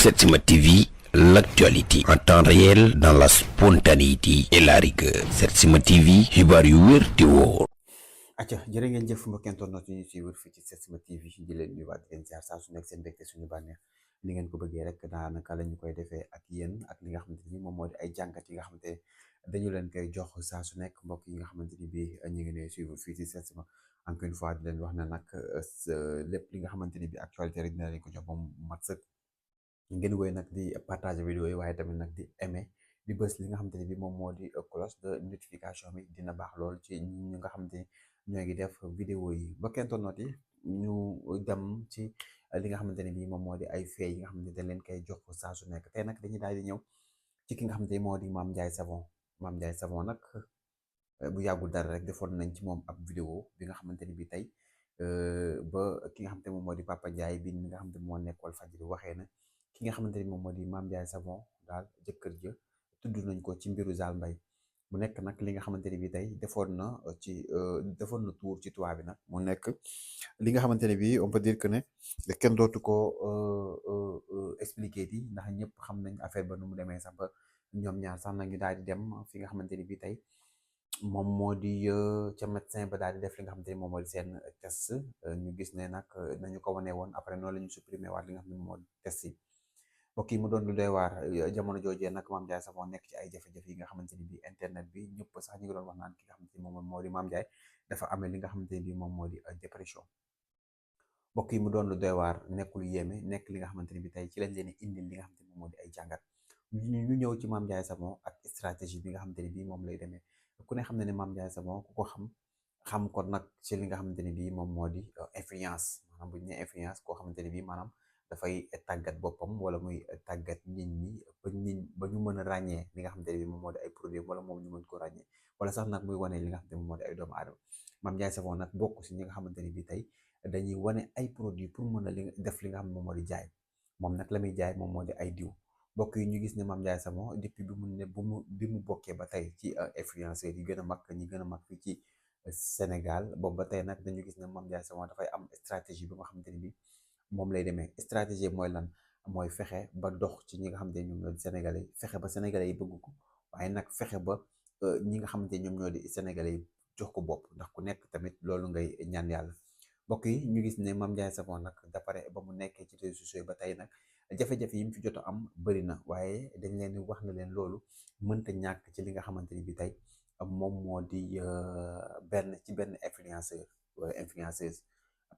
Setsima TV, l'actualité en temps réel dans la spontanéité et la rigueur. Setsima TV, xibaar yu wér te wóor. acca jërë ngeen jëf mbokk internet yi ñu suivre fii ci Setsima TV di leen nuyuwaat di leen ziar saa su nekk seen mbégte suñu bànneex ni ngeen ko bëggee rek daanaka la ñu koy defee ak yéen ak li nga xamante ni moom moo di ay jàngat yi nga xamante ne dañu leen koy jox saa su nekk mbokk yi nga xamante ni bii ñu ngi ne suivre fii ci Setsima encore une fois di leen wax ne nag lépp li nga xamante ni bii actualité rek dina leen ko jox ba mu mat sëkk ngeen woy nag di partager vidéo yi waaye tamit nag di aimer di bës li nga xamante ni bi moom moo di cloche de notification bi dina baax lool ci ñi nga xamante ni ñoo ngi def vidéo yi mbokk internet yi ñu dem ci li nga xamante ne bi moom moo di ay fee yi nga xamante ni dañ leen koy jox saa su nekk tey nag dañuy daal di ñëw ci ki nga xamante ni moo di Mame Ndiaye Savon Mame Ndiaye Savon nag bu yàggul dara rek defoon nañ ci moom ab vidéo bi nga xamante ni bi tey ba ki nga xamante ni moom moo di Papa Ndiaye bi nga xamante ni moo nekk Walfadjri waxee na ki nga xamante ni moom moo di Mame Ndiaye Savon daal jëkkër ja tudd nañ ko ci mbiru Zale Mbaye mu nekk nag li nga xamante ni bi tey defoon na tour ci toit bi nag mu nekk li nga xamante ne bi on peut dire que ne kenn dootu ko expliquer yi ndax ñëpp xam nañ affaire ba nu mu demee sax ba ñoom ñaar sax nañu daal di dem fi nga xamante ni bi tey moom moo di ca médecin ba daal di def li nga xamante ni moom moo di seen test ñu gis ne nag nañu ko wane woon après noonu la ñu supprimer waat li nga xam ne moom moo di test yi mbokk yi mu doon lu doy waar jamono joojee nag Mame Ndiaye Savon nekk ci ay jafe-jafe yi nga xamante ni bi internet bi ñëpp sax ñu ngi doon wax naan ki nga xamante ni moom moo di Mame Ndiaye dafa amee li nga xamante ni bi moom moo di dépression mbokk yi mu doon lu doy waar nekkul yéeme nekk li nga xamante ni bi tey ci lañ leen indil li nga xamante ni moom moo di ay jàngat ñu ñëw ci Mame Ndiaye Savon ak stratégie bi nga xamante ni bi moom lay demee ku ne xam ne ne Mame Ndiaye Savon ku ko xam ko nag ci li nga xamante ni bi moom moo di influence maanaam bu ñu nee influence koo xamante ni bi maanaam dafay tàggat boppam wala muy tàggat nit ba ñu mën a ràññee li nga xamante ne bi moom moo di ay produit wala moom ñu mën ko ràññee wala sax nag muy wane li nga xamante ne moom moo di ay doomu aadama Mame Ndiaye Savon nag bokk si ñi nga xamante ne bi tey dañuy wane ay produit pour mën a def li nga xam ne moom moo di jaay moom nag la muy jaay moom moo di ay diw mbokk yi ñu gis ne Mame Ndiaye Savon depuis bi mu bokkee ba tey ci influenceurs yi gën a mag ñi gën a mag fii ci Sénégal boobu ba tey nag dañu gis ne Mame Ndiaye Savon dafay am stratégie bi nga xamante ne bi moom lay demee stratégie mooy lan mooy fexe ba dox ci ñi nga xamante ne ñoom ñoo di sénégalais yi fexe ba sénégalais yi bëgg ko waaye nag fexe ba ñi nga xamante ne ñoom ñoo di sénégalais yi jox ko bopp ndax ku nekk tamit loolu ngay ñaan yàlla mbokk yi ñu gis ne Mame Ndiaye Savon nag d'après ba mu nekkee ci réseaux sociaux ba tey nag jafe-jafe yi mu fi jot a am bëri na waaye dañ leen di wax na leen loolu mënta ñàkk ci li nga xamante ni bi tey moom moo di benn influenceur wala influenceuse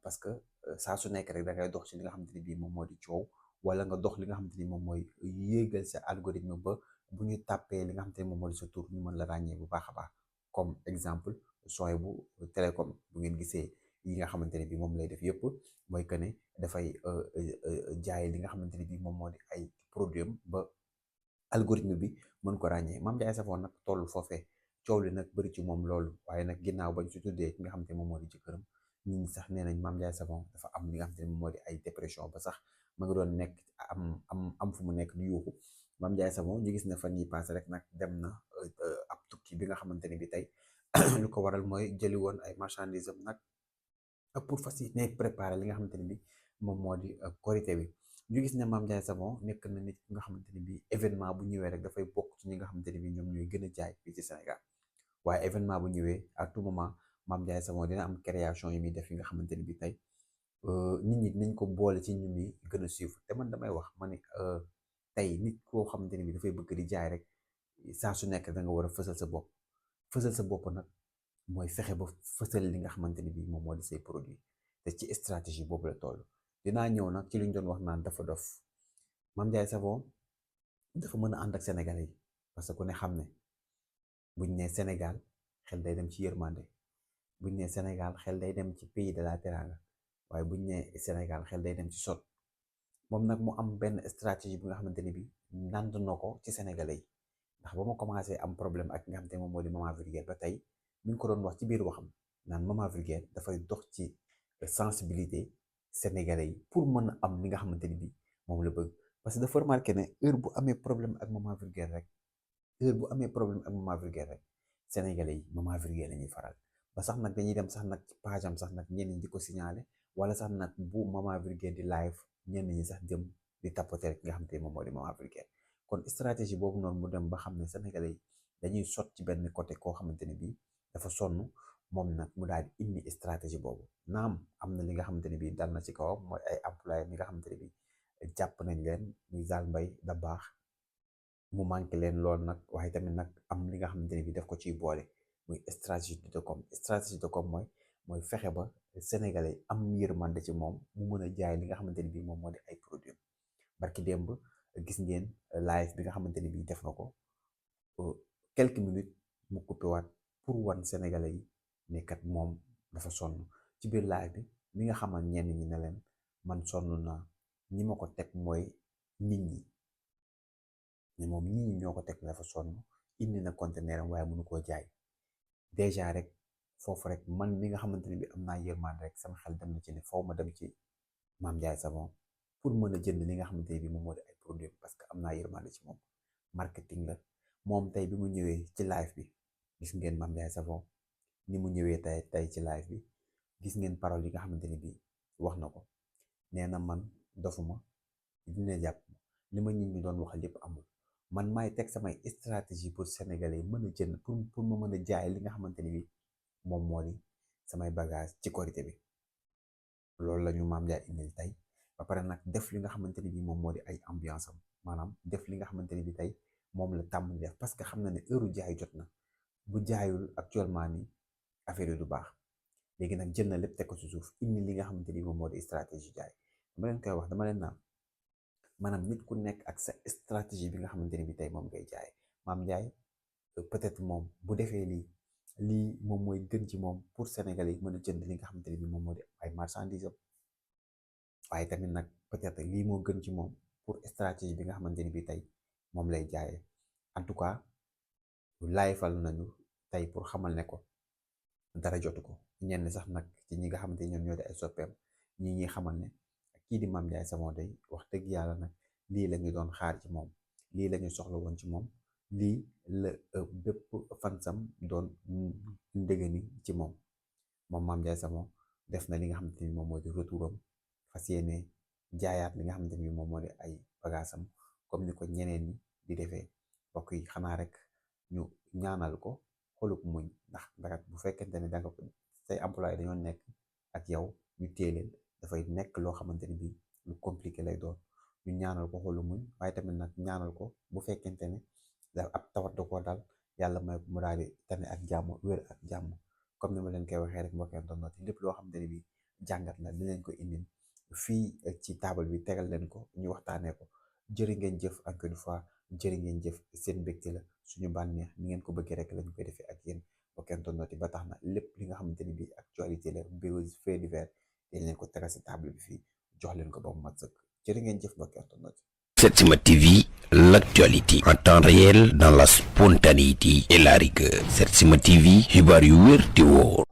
parce que saa su nekk rek da ngay dox ci li nga xamante ni bii moom moo di coow wala nga dox li nga xamante ni moom mooy yéegal sa algorithme ba bu ñu tàppee li nga xamante ni moom moo di sa tur ñu mën la ràññee bu baax a baax comme exemple sooy bu télécom bu ngeen gisee yi nga xamante ne bii moom lay def yëpp mooy que ne dafay jaay li nga xamante ni bii moom moo di ay produit am ba algorithme bi mën ko ràññee Mame Ndiaye Savon nag toll foofee coow li nag bëri ci moom loolu waaye nag ginnaaw bañ ci tuddee ki nga xamante ni moom moo di jëkkëram nit ñi sax nee nañ Mame Ndiaye Savon dafa am li nga xamante ne moom moo di ay dépression ba sax ma nga doon nekk am fu mu nekk di yuuxu Mame Ndiaye Savon ñu gis ne fan yi passé rek nag dem na ab tukki bi nga xamante ne bi tey lu ko waral mooy jëli woon ay marchandises am nag pour fas yéene préparer li nga xamante ne bi moom moo di korité bi ñu gis ne Mame Ndiaye Savon nekk na nit nga xamante ne bi événement bu ñëwee rek dafay bokk ci ñi nga xamante ne bi ñoom ñooy gën a jaay fii ci Sénégal waaye événement bu ñëwee à tout moment Mame Ndiaye Savon dina am création yi muy def yi nga xamante ni bi tey nit ñi dinañ ko boole ci ñu muy gën a suivre te man damay wax ma ne tey nit koo xamante ni bi dafay bëgg di jaay rek saa su nekk da nga war a fësal sa bopp nag mooy fexe ba fësal li nga xamante ni bi moom moo di say produit te ci stratégie boobu la toll dinaa ñëw nag ci li ñu doon wax naan dafa dof Mame Ndiaye Savon dafa mën a ànd ak sénégalais yi parce que ku ne xam ne buñ ne Sénégal xel day dem ci yërmande buñ ne Sénégal xel day dem ci pays de la teranga waaye buñ ne Sénégal xel day dem ci sot moom nag mu am benn stratégie bi nga xamante ni bi nand na ko ci sénégalais yi ndax ba ma commencé am problème ak nga xamante ne moom moo di Maman Vulgaire ba tey mi ngi ko doon wax ci biir waxam naan Maman Vulgaire dafay dox ci sensibilité sénégalais yi pour mën a am li nga xamante ni bi moom la bëgg parce que dafa remarqué ne heure bu amee problème ak Maman Vulgaire rek sénégalais yi Maman Vulgaire la ñuy faral ba sax nag dañuy dem sax nag ci page am sax nag ñenn ñi di ko signaler wala sax nag bu Maman Vulgaire di live ñenn ñi sax jëm di tapoter rek nga xamante ni moom moo di moom africaine. kon stratégie boobu noonu mu dem ba xam ne sénégalais yi dañuy sot ci benn côté koo xamante ni bii dafa sonn, moom nag mu daal di indi stratégie boobu. naam am na li nga xamante ni bii dal na ci kawam, mooy ay employés yi nga xamante ni bii jàpp nañ leen muy Zale Mbaye Dabakh mu manqué leen lool nag, waaye tamit nag am li nga xamante ni bii daf ko ciy boole muy stratégie de com. stratégie de com mooy fexe ba sénégalais am yërmande ci moom mu mën a jaay li nga xamante ni bii moom moo di ay produits. barki démb gis ngeen live bi nga xamante ni bii def na ko quelques minutes mu coupé waat pour wan sénégalais yi ne kat moom dafa sonn. ci biir live bi mi nga xamal ñenn ñi ne leen man sonn naa, ñi ma ko teg mooy nit ñi, ne moom nit ñi ñoo ko teg ne dafa sonn, indi na conteneur am waaye mënu koo jaay. déjà rek foofu rek man mi nga xamante ne bi am naa yërmande rek sama xel dem na ci ne foo ma dem ci Mame Ndiaye Savon pour mën a jënd li nga xamante ne bi moom moo di ay produits, parce que am naa yërmande ci moom. marketing la moom tey bi mu ñëwee ci live bi gis ngeen Mame Ndiaye Savon ni mu ñëwee tey ci live bi, gis ngeen parole yi nga xamante ne bii wax na ko. nee na man dofuma dina jàpp li ma nit ñi doon wax lépp amul, man maay teg samay stratégie pour sénégalais yi mën a jënd pour ma mën a jaay li nga xamante ni bii moom moo di samay bagage ci korité bi. loolu la ñu Mame Ndiaye indil tey ba pare nag def li nga xamante ni bii moom moo di ay ambiance am, maanaam def li nga xamante ni bii tey moom la tàmm di def, parce que xam na ne heure jaay jot na. bu jaayul actuellement nii affaire yi du baax. léegi nag jël na lépp teg ko ci suuf indi li nga xamante ni moom moo di stratégie jaay. dama leen koy wax, dama leen naan maanaam nit ku nekk ak sa stratégie bi nga xamante ni bi tey moom ngay jaay. Mame Ndiaye peut-être moom bu defee lii moom mooy gën ci moom pour Sénégalais yi mën a jënd li nga xamante ni bi moom moo di ay marchandises am, waaye tamit nag peut-être lii moo gën ci moom pour stratégie bi nga xamante ni bi tey moom lay jaayee. en tout cas laayfal nañu tey pour xamal ne ko dara jotu ko. ñenn sax nag ci ñi nga xamante ni ñoom ñoo di ay soppeem ñi xamal ne kii di Mame Ndiaye Savon day wax dëgg yàlla nag lii la ñu doon xaar ci moom, lii la ñu soxla woon ci moom, lii la bépp fansam doon ndégani ci moom. Mame Ndiaye Savon def na li nga xamante ni moom moo di retouram, fas yéene jaayaat li nga xamante ni moom moo di ay bagaasam comme ni ko ñeneen ñi di defee. mbokk yi xanaa rek ñu ñaanal ko xolub muñ, ndax bu fekkente ne danga say employé dañoo nekk ak yow ñu téye leen, dafay nekk loo xamante ni bii lu compliqué lay doon. ñu ñaanal ko xolu muñ, waaye tamit nag ñaanal ko bu fekkente ne da ab tawat da koo dal, yàlla may mu daal di tane ak jàmm, wér ak jàmm. comme ni ma leen koy waxee rek mbokk yi lépp loo xamante ne bii jàngat la di leen ko indil fii ci table bi tegal leen ko ñu waxtaanee ko. jërë ngeen jëf encore une fois, jërë ngeen jëf, seen mbégte la suñu bànneex, ni ngeen ko bëggee rek lañu koy defee ak yéen mbokk yi ba tax na lépp li nga xamante ni bii actualité la buzz fait divers dañ leen ko tegal si table bi fii jox leen ko ba mu mat sëkk. jërë ngeen jëf mbokk yi. Setsima TV, l'actualité en temps réel dans la spontanéité et la rigueur. Setsima TV, xibaar yu wér te wóor.